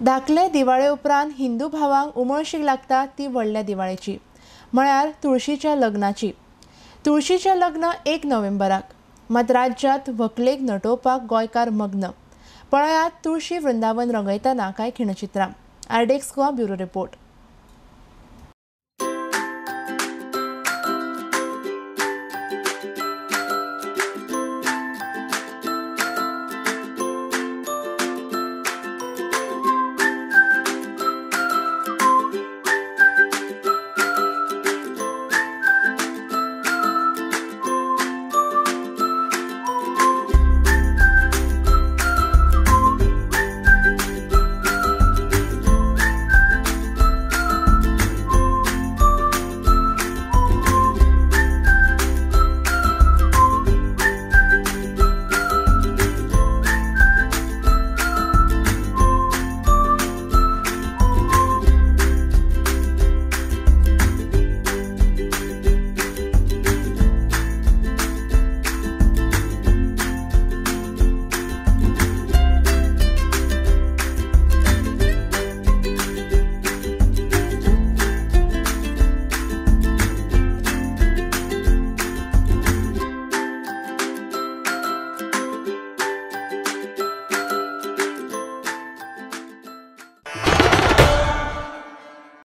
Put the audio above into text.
धाकले दिवाळे उपरांत हिंदू भावांक उमळशीक लागता ती व्हडल्या दिवाळेची, म्हळ्यार तुळशीच्या लग्नाची. तुळशीचें लग्न 1 नोव्हेंबराक. मात राज्यांत व्हंकलेक नटोवपाक गोंयकार मग्न. पळयात तुळशी वृंदावन रंगयतना कांय खिणचित्रां. आर्डेक्स गोवा ब्युरो रिपोर्ट.